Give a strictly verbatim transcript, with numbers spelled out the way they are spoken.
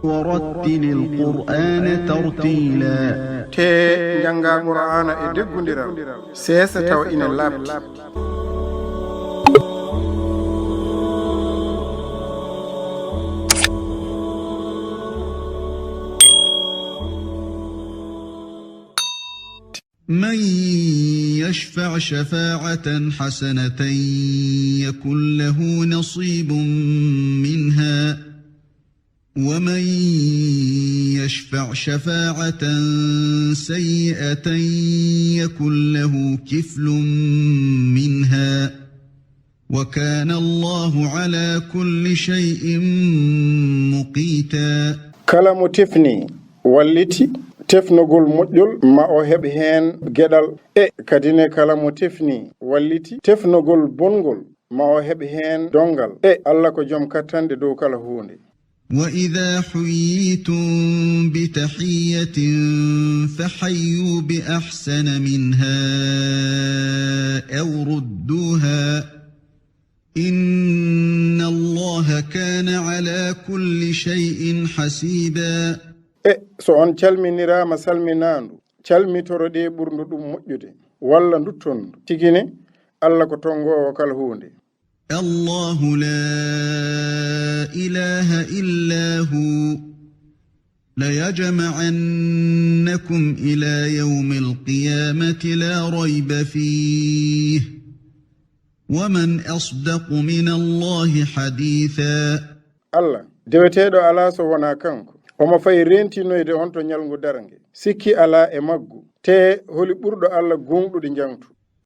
ورتل القرآن ترتيلا. Tee njanngaa Qur'aana e deggundiral, seesa tawa ina laaɓti. من يشفع شفاعة حسنة يكن له نصيب منها، ومن يشفع شفاعة سيئة يكن له كفل منها، وكان الله على كل شيء مقيتا. Kala mo tefni, walliti, tefnogol moƴƴol, ma o heɓ heen geɗal. E kadi ne, kala mo tefni, walliti, tefnogol bonngol, ma o heɓ heen donngal. E Alla ko joom kattanɗe dow kala huunde. وإذا حييتم بتحية فحيوا بأحسن منها أو ردوها، إن الله كان على كل شيء حسيبا. E so on calminiraama salminaandu, calmitoroɗee ɓurndu ɗum moƴƴude, walla ndutton ndu. Tigi ne, Alla ko tonngoowo kala huunde. الله لا إله إلا هو ليجمعنكم إلى يوم القيامة لا ريب فيه ومن أصدق من الله حديثا. Alla, deweteeɗo alaa so wonaa kanko. Omo fay reentinoyde on to ñalngu darnge. Sikki alaa e maggu. Tee holi ɓurɗo Alla gooŋɗude njaŋtu?